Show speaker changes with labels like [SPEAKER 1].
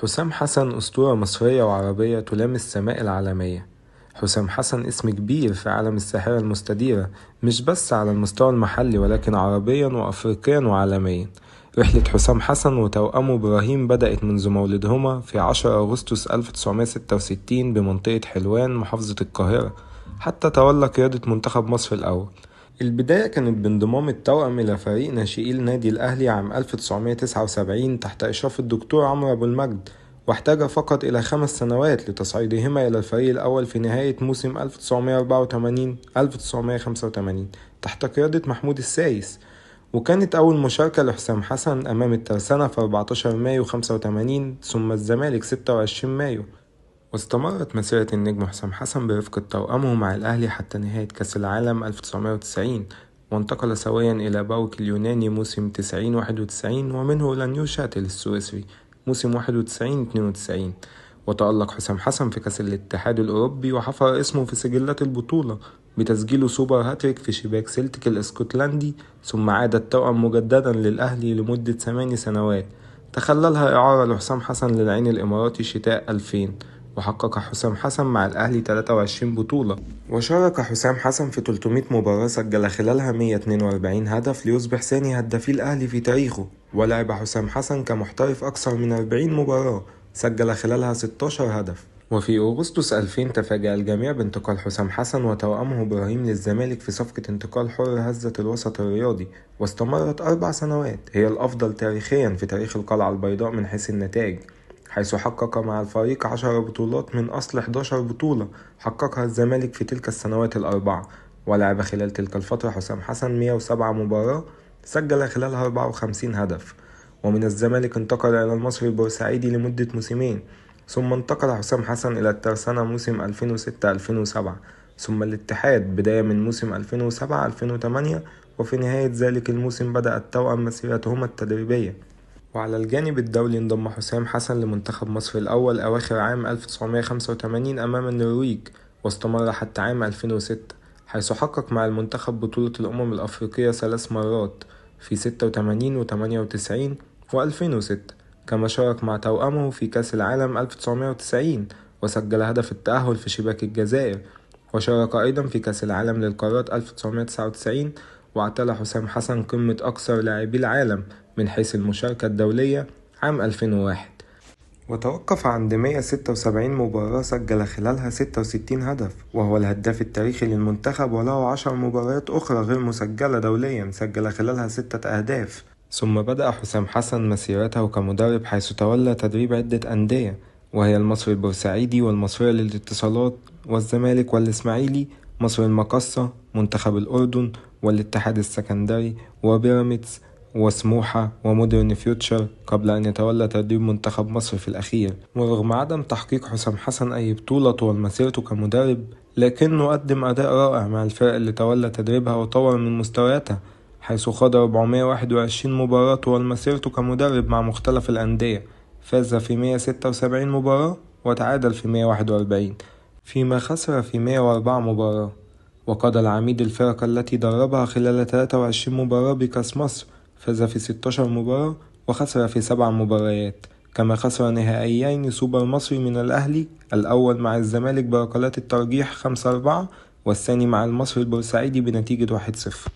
[SPEAKER 1] حسام حسن أسطورة مصرية وعربية تلامس السماء العالمية. حسام حسن اسم كبير في عالم الساحرة المستديرة، مش بس على المستوى المحلي ولكن عربيا وأفريقيا وعالميا. رحلة حسام حسن وتوأمه إبراهيم بدأت منذ مولدهما في 10 أغسطس 1966 بمنطقة حلوان محافظة القاهرة، حتى تولى قيادة منتخب مصر الأول. البداية كانت بانضمام التوأم إلى فريق ناشئي النادي الأهلي عام 1979 تحت إشراف الدكتور عمرو أبو المجد، واحتاج فقط إلى 5 سنوات لتصعيدهما إلى الفريق الأول في نهاية موسم 1984-1985 تحت قيادة محمود السايس. وكانت أول مشاركة لحسام حسن أمام الترسانة في 14 مايو 85 ثم الزمالك 26 مايو. واستمرت مسيرة النجم حسام حسن برفقة توأمه مع الأهلي حتى نهاية كأس العالم 1990، وانتقل سويا إلى باوك اليوناني موسم 90-91 ومنه إلى نيوشاتل السويسري موسم 91-92. وتألق حسام حسن في كأس الاتحاد الأوروبي وحفر اسمه في سجلات البطولة بتسجيله super hat-trick في شباك سيلتيك الاسكتلندي. ثم عاد التوأم مجددا للأهلي لمدة 8 سنوات تخللها إعارة لحسام حسن للعين الإماراتي شتاء 2000. وحقق حسام حسن مع الأهلي 23 بطولة. وشارك حسام حسن في 300 مباراة سجل خلالها 142 هدف ليصبح ثاني هدافي الأهلي في تاريخه. ولعب حسام حسن كمحترف أكثر من 40 مباراة سجل خلالها 16 هدف. وفي أغسطس 2000 تفاجأ الجميع بانتقال حسام حسن وتوأمه إبراهيم للزمالك في صفقة انتقال حر هزت الوسط الرياضي، واستمرت 4 سنوات هي الأفضل تاريخيا في تاريخ القلعة البيضاء من حيث النتائج، حيث حقق مع الفريق 10 بطولات من أصل 11 بطولة حققها الزمالك في تلك السنوات ال4. ولعب خلال تلك الفترة حسام حسن 107 مباراة سجل خلالها 54 هدف. ومن الزمالك انتقل إلى المصري البورسعيدي لمدة موسمين، ثم انتقل حسام حسن إلى الترسانة موسم 2006-2007، ثم الاتحاد بداية من موسم 2007-2008. وفي نهاية ذلك الموسم بدأ التوأم مسيرتهما التدريبية. وعلى الجانب الدولي انضم حسام حسن لمنتخب مصر الأول أواخر عام 1985 أمام النرويج، واستمر حتى عام 2006 حيث حقق مع المنتخب بطولة الأمم الأفريقية 3 مرات في 86 و98 و2006. كما شارك مع توأمه في كأس العالم 1990 وسجل هدف التأهل في شباك الجزائر. وشارك أيضا في كأس العالم للقارات 1999. واعتلى حسام حسن قمة أكثر لاعبي العالم من حيث المشاركة الدولية عام 2001. وتوقف عند 176 مباراة سجل خلالها 66 هدف، وهو الهداف التاريخي للمنتخب، وله 10 مباريات أخرى غير مسجلة دوليا سجل خلالها 6 أهداف. ثم بدأ حسام حسن مسيرته كمدرب حيث تولى تدريب عدة أندية، وهي المصري البورسعيدي والمصرية للاتصالات والزمالك والإسماعيلي، مصر المقاصة، منتخب الأردن والاتحاد السكندري وبيراميدز وسموحة ومودرن فيوتشر، قبل أن يتولى تدريب منتخب مصر في الأخير. ورغم عدم تحقيق حسام حسن أي بطولة طوال مسيرته كمدرب، لكنه قدم أداء رائع مع الفرق اللي تولى تدريبها وطور من مستوياتها، حيث خاض 421 مباراة طوال مسيرته كمدرب مع مختلف الأندية، فاز في 176 مباراة وتعادل في 141، فيما خسر في 104 مباراة. وقاد العميد الفرق التي دربها خلال 23 مباراة بكأس مصر، فاز في 16 مباراة وخسر في 7 مباريات، كما خسر نهائيين سوبر مصري من الأهلي، الأول مع الزمالك بركلات الترجيح 5-4، والثاني مع المصري البورسعيدي بنتيجة 1-0.